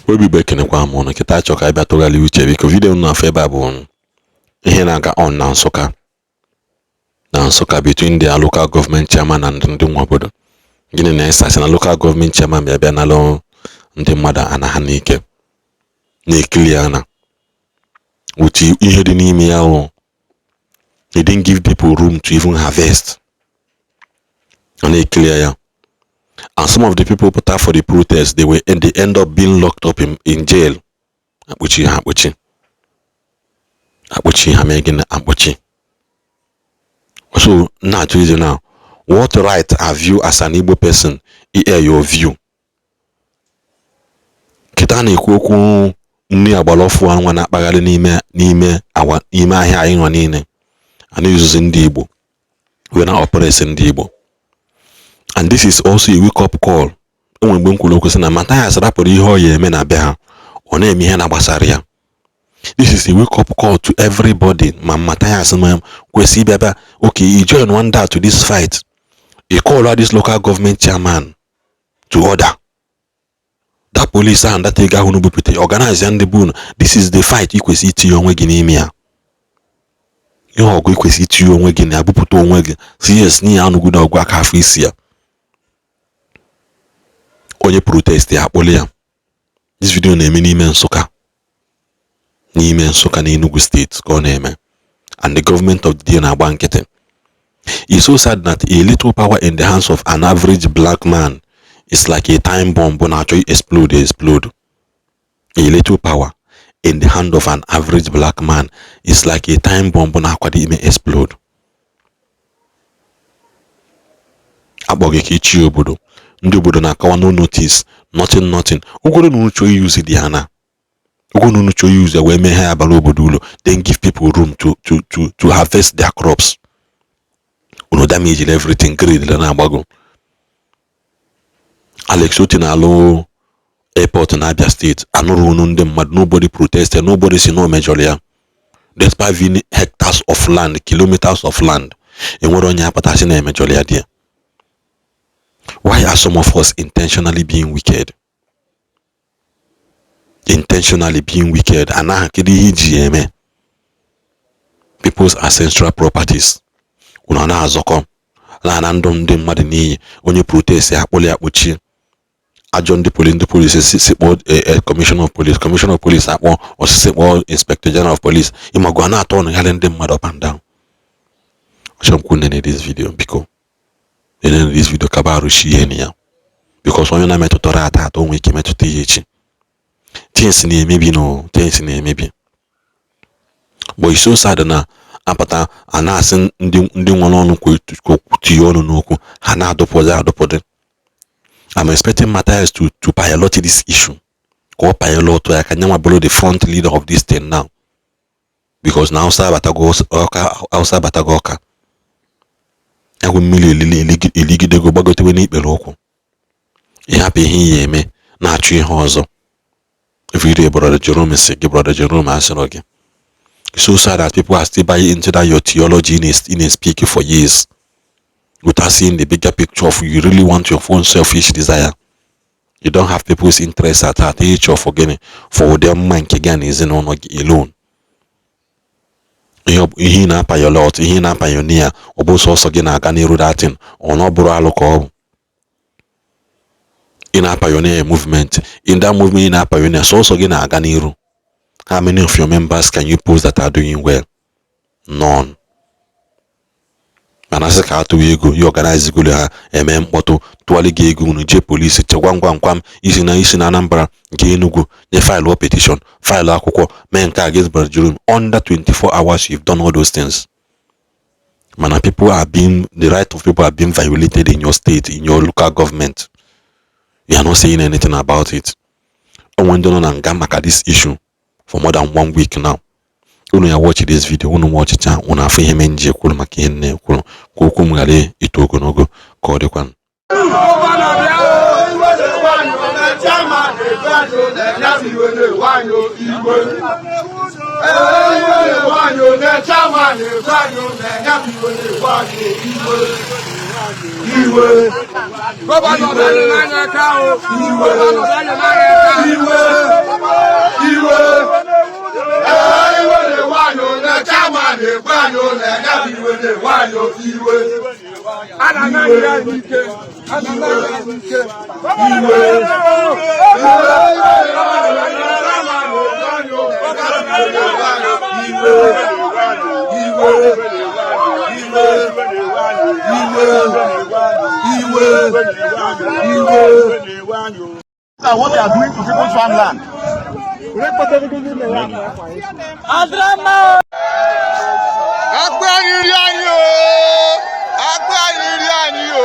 Obi Igbo, ekenekwa m ụnụ. Kịta achọ ka anyị bịa tụgharịa uche. Biko, video m na-afụ ebe a bụ ihe na-aga on na Nsụka, na Nsụka, between the local government chairman and ndị nwe obodo. Gịnị na-ese asị na local government chairman bịa bịa nalụ ndị mmadụ ana ha n'ike, na-ekili ya na with ihe dị n'ime ya o. They didn't give people room to even harvest. Ọ na-ekili ya, and some of the people put out for the protest, they were and they end up being locked up in jail. Akpụchi ha, akpụchi, akpụchi ha. Mee gịnị? Akpụchi. So na-ajụ ize now, what right have you as an Igbo person air your view? Kịta na-ekwu okwu nri agbara ọfụ nwa na-akpagharị n'ime awa n'ime ahịa anyị nọ niile a na-ezuzi ndị Igbo wee na oppress ndị Igbo. And this is also a wake up call. Enwere mgbe m kwuru okwu sị na Mathias rapụrụ ihe ọ ya eme na be ha, ọ na-eme ihe na-gbasara ya. This is a wake up call to everybody. Ma Mathias ma kwesị ịbịa bịa, okay, you join one that to this fight, you call this local government chairman to order that police ahụ, that ego ahụ bupụta, organize ndị bụ unu. This is the fight ị kwesị itinye onwe gị n'ime ya. Ihe ọgụ ị kwesị itinye onwe gị na abụpụta onwe gị si yes n'ihe anụgide ọgụ aka afọ isi ya. Onye protest ya akpụli ya. This video na-eme n'ime Nsụka, n'ime Nsụka na Enugu Steeti ka ọ na-eme, and the government of the day na-agba nkịtị. It's so sad that a little power in the hands of an average black man is like a time bomb na-achọ explode explode. A little power in the hand of an average black man is like a time bomb na-akwado ime explode. Akpọ gị ka ichi obodo, ndị obodo na-akọwa no notice, nothing, nothing. Ụgwọrọ na unu chọọ use dị ha na ụgwọ na unu chọọ use wee mee ha ya bara obodo ụlọ, then give people room to harvest their crops. Unu damage everything, greed na-agbago. Alex Otti na-alụ airport na Abia Steeti, anụrụ unu ndị mmadụ. Nobody protested, nobody si na o mejọrọ ya, despite having hectares of land, kilometers of land. Enwere onye apụtasị na emejọrọ ya dị. Why are some of us intentionally being wicked, intentionally being wicked? Anaghị kedu ihe iji ya eme people's ancestral properties? Unu na-azọkọ na ndụ ndị mmadụ n'iyi. Onye protest ya akpụli akpụchi ajọ ndị police, ndị police si kpọọ commissioner of police, commissioner of police akpọ osisi kpọọ inspector general of police. Ịmagụ a na-atọ ọnụ gharị ndị mmadụ up and down. Achọrọ m kwụ nene this video, biko nene this video kaba arụchi ihe na ya, because onye na-emetụtara ata atọ nwere ike metụta ihe echi. Things na-emebi, no, things na-emebi. But it's so sad na apụta a na-asị ndị nwere ọnụ tinye ọnụ n'okwu, ha na-adụpụdị adụpụdị. I'm expecting Matthias to pilot this issue, ka ọ pilot ya, ka nyanwa bụrụ the front leader of this thing now, because na Hausa abatago ọka, Hausa abatago ọka ya bụ mmiri elili eligidego gbagotewe n'ikpere ụkwụ. Ịhapụ ihe iyi eme na-achụ ihe ọzọ. Everyday Brother Jerome sị gị, Brother Jerome asịrọ gị. So sad that people are still buying into that your theology in a speak for years without seeing the bigger picture of you really want your own selfish desire. You don't have people's interest at heart. Ịchọ for gịnị? For ụdị mma nke gị na ezinụlọ gị alone. Ihe ị na-apilot, ihe ị na-apioneer, ọ bụ sọsọ gị na-aga n'iru datin ọ na ọ bụrụ alụ ka ọ bụ. Ị na-apioneer movement, in that movement ị na-apioneer, sọsọ gị na-aga n'iru. How many of your members can you post that are doing well? None. Mana sị ka atụwa ego ya, organize golu ha eme mkpọtụ, tụgharị gị ego, unu jee polisi chekwa ngwa nkwam isi na Anambra nke Enugu nye file petition, file akwụkwọ, mee nke against Brother Jerome. Under 24 hours you've done all those things. Mana people are being, the right of people are being violated in your state, in your local government, you are not saying anything about it. Onwe ndị nọ na nga maka this issue for more than one week now. Unu ya watch this video, unu watchcha, unu afọ ihe mee nji ekwuru maka ihe nne ekwuru, ka okwu m ghara ito ogologo ka ọ dịkwa. Gọvanọ bịa o, iwe na-ewe anyị o, na chairman na-ewe anyị o, na-enye m iwe na-ewe anyị o, igwe. Ee, iwe na-ewe anyị o, na chairman na-ewe anyị o, na-enye m iwe na-ewe anyị o, igwe. Iwe. Governor bịa nyere anyị aka o. Iwe. Governor bịa nyere anyị aka. Iwe. Iwe. Ee, iwe na-ewe anyị o, na chairman na-ekwe anyị o, na ya bụ iwe na-ewe anyị o, iwe. A na-ana anyị ya n'ike. A na-ana anyị ya n'ike. Iwe. Iwe. Iwe. Iwe. Iwe. Iwe. Iwe. And what they are doing to people's farmland. Akpị anyị ri anyị o! Akpị anyị ri anyị o!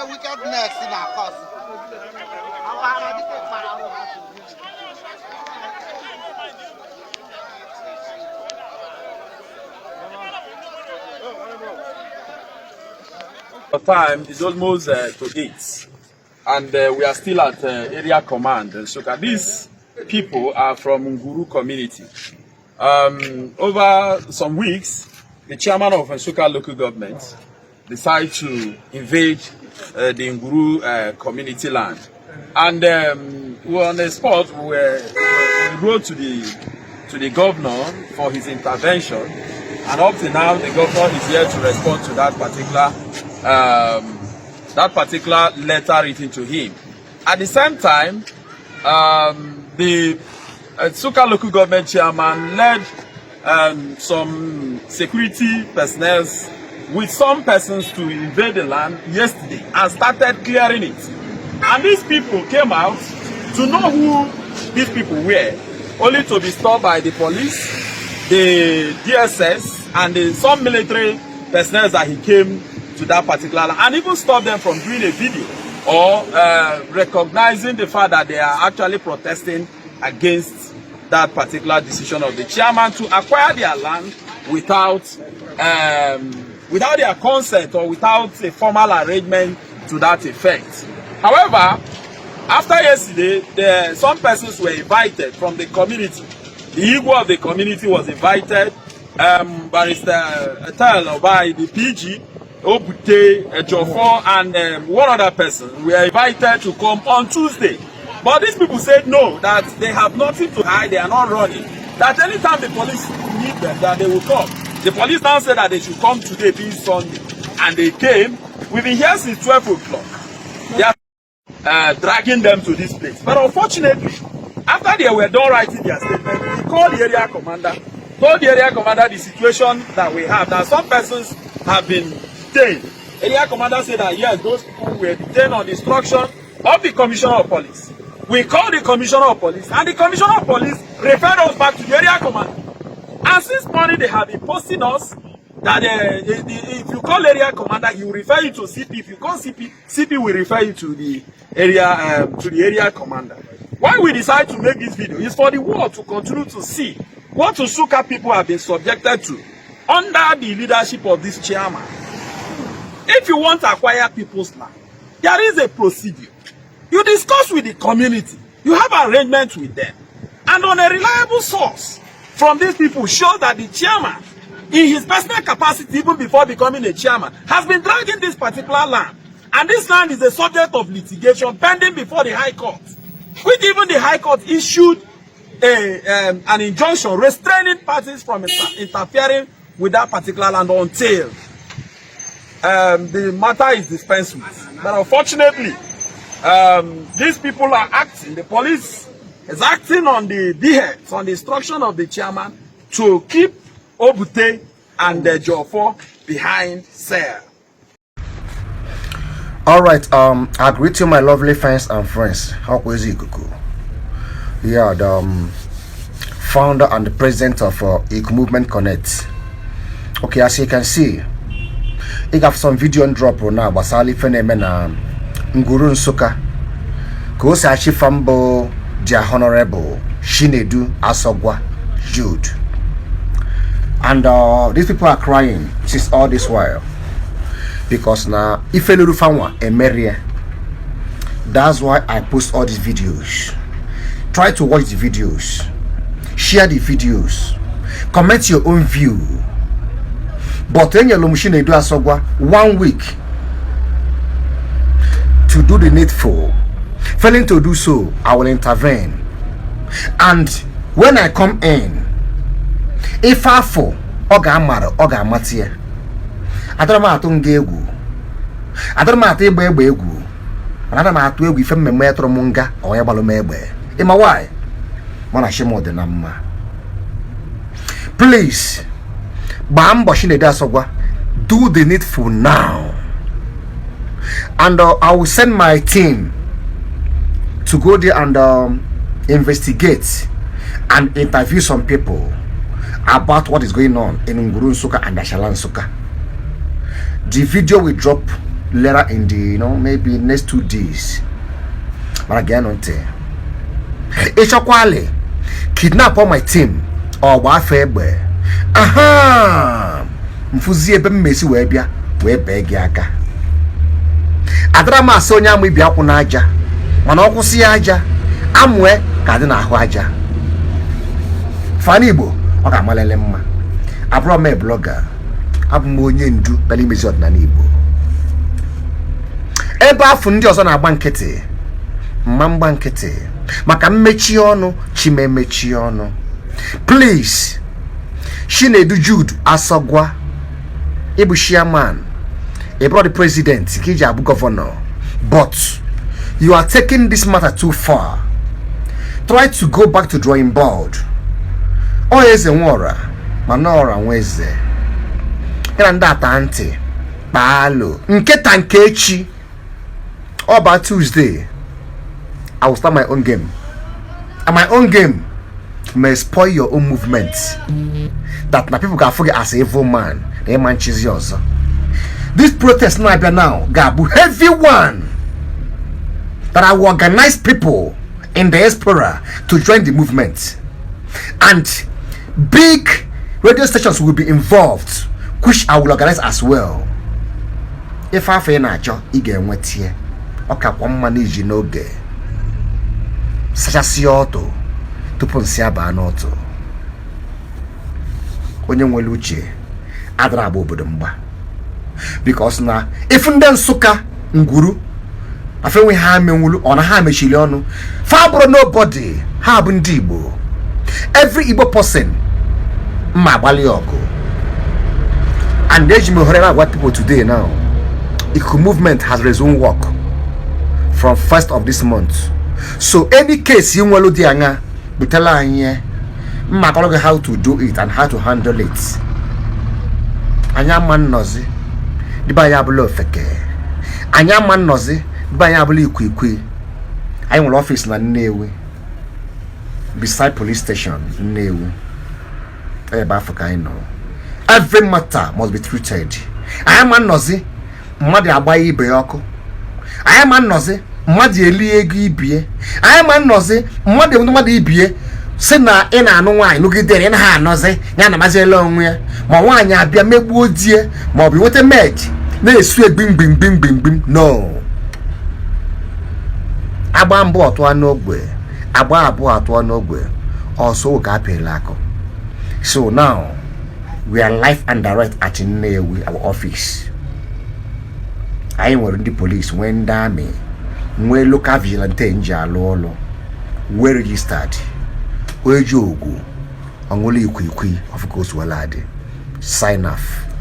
Wickedness in our cause. The time is almost to 8, and we are still at area command in Nsukka. These people are from Nguru community. Over some weeks, the chairman of Nsukka local government decided to invade the Nguru community land. And we were on the spot, we wrote to the governor for his intervention. And up to now, the governor is here to respond to that particular letter written to him. At the same time, the Nsukka local government chairman led some security personnel with some persons to invade the land yesterday and started clearing it. And these people came out to know who these people were, only to be stopped by the police, the DSS, and some military personnel that he came to that particular land, and even stopped them from doing a video or recognizing the fact that they are actually protesting against that particular decision of the chairman to acquire their land without their consent or without a formal arrangement to that effect. However, after yesterday, some persons were invited from the community. The Igwe of the community was invited, Barrister Etel by the PG, Obute, Ejiofor, and one other person were invited to come on Tuesday. But these people said no, that they have nothing to hide, they are not running. That anytime the police need them, that they will come. The police now said that they should come today, being Sunday. And they came. We've been here since 12 o'clock. They are dragging them to this place. But unfortunately, after they were done writing their statement, we called the area commander, told the area commander the situation that we have, that some persons have been detained. Area commander said that yes, those people were detained on the instruction of the commissioner of police. We called the commissioner of police, and the commissioner of police referred us back to the area commander. And since morning, they have been posting us that if you call area commander, he will refer you to CP. If you call CP, CP will refer you to the area to the area commander. Why we decide to make this video is for the world to continue to see what Nsukka people have been subjected to under the leadership of this chairman. If you want to acquire people's land, there is a procedure. You discuss with the community. You have arrangements with them. And on a reliable source from these people shows that the chairman, in his personal capacity, even before becoming a chairman, has been dragging this particular land. And this land is a subject of litigation pending before the High Court, which even the High Court issued an injunction restraining parties from interfering with that particular land until the matter is dispensed with. But unfortunately, these people are acting, the police is acting on the behest, on the instruction of the chairman to keep Obute and the Jofo behind cell. All right, I greet you, my lovely fans and friends. How is Ikuku? Yeah, the founder and the president of Ikuku Movement Connect. Okay, as you can see, I got some video on drop now gbasara ife na-eme na Nguru Nsụka ka o si achịfa mbụ their Honorable Chinedu Asogwa Jude. And these people are crying since all this while because na ife luru fanwa emerie. That's why I post all these videos. Try to watch the videos, share the videos, comment your own view. But enyelu m Chinedu Asogwa one week to do the needful. Failing to do so, I will intervene, and when I come in, ife afọ ọ ga-amara, ọ ga-amata ya. Adara m atụ nga egwu, adara m atụ ịgba egbe egwu, mana ana m atụ egwu ife mmemme ya tụrụ m nga ọ ya gbalụ m egbe. Ịma why? Mana chi m dị na mma. Please, gbaa mbọ, Chinedu Asogwa, do the needful now, and I will send my team to go there and investigate and interview some people about what is going on in Nguru Nsukka and Ashala Nsukka. The video will drop later in the, maybe next 2 days. But again, on ịchọkwali kidnap all my team ọ gba afọ egbe aha mfụzi ebe mmesi wee bịa wee bee gị aka. Adara m asị onye amụ ibi akwụ n'aja, mana ọ kwụsị ya aja amụe ka dị n'ahụ aja. Fana Igbo ọ ga-amalele mma. Abụrọ m blogger, abụ m onye ndu bịara imezi ọdịnala Igbo. Ebe afọ ndị ọzọ na-agba nkịtị, mma mgba nkịtị maka mmechi ọnụ chima emechi ọnụ. Please, Chinedu Jude Asogwa, ịbụ chairman, ịbụrụ the president ka iji abụ governor, but you are taking this matter too far. Try to go back to drawing board. Ọ eze nwe ọra, mana ọra nwe eze ya na ndị ata ntị kpaalụ nkịta nke echi. Ọba Tuesday, I will start my own game, and my own game may spoil your own movement that na people ga-afụ gị as a evil man na ịma nchizi ọzọ. This protest na-abịa now ga-abụ heavy one that I will organize people in diaspora to join the movement, and big radio stations will be involved, which I will organize as well. Ife afọ ị na-achọ ị ga-enweta ya, ọ kakwa mma n'iji n'oge sachasịa ọtụ tupu nsị abaa n'ọtụ. Onye nwere uche adara agba obodo mgba, because na ifu ndị Nsụka Ngwuru afenwe ha menwulu ọ na ha mechiri ọnụ fa bụrụ nobody. Ha bụ ndị Igbo. Every Igbo person mma agbalị ọgụ, and eji m ohere na-agwa people today now, Ikuku Movement has resumed work from first of this month. So any case ị nwelu dị anya, butela anyị mma akọrọ gị how to do it and how to handle it. Anyị ama nnọzi dịbe anyị abụla ofeke, anyị ama nnọzi dịbe anyị abụla ikwiikwi. Anyị nwere office na Nnewi, beside police station Nnewi, ebe afọ ka anyị nọ. Every matter must be treated. Anyị ama nnọzi mmadụ agba ibe ya ọkụ. Anyị ama nnọzi. Mmadụ eli ego ibie anyị ma nnọzi mmadụ enweta mmadụ ibie si na ị na-anụ nwaanyị nụgidere ị naghị anọzi ya na maziela onwe ya ma nwaanyị abịa megbuo die ma ọ bụ nweta med na-esu egbim gbim gbim gbim gbim. No, agba mbụ ọtụọ n'ogwe, agba abụọ atụọ n'ogwe, ọsọ ka apịrịla akụ. So now we are live and direct at Nnewi, our office. Anyị nwere ndị police, nwee ndị army, nwee local vigilante nji alụ ọlụ, wee registered onye ji ogwu ọṅụlụ ikwiikwi of course. Adị sign off.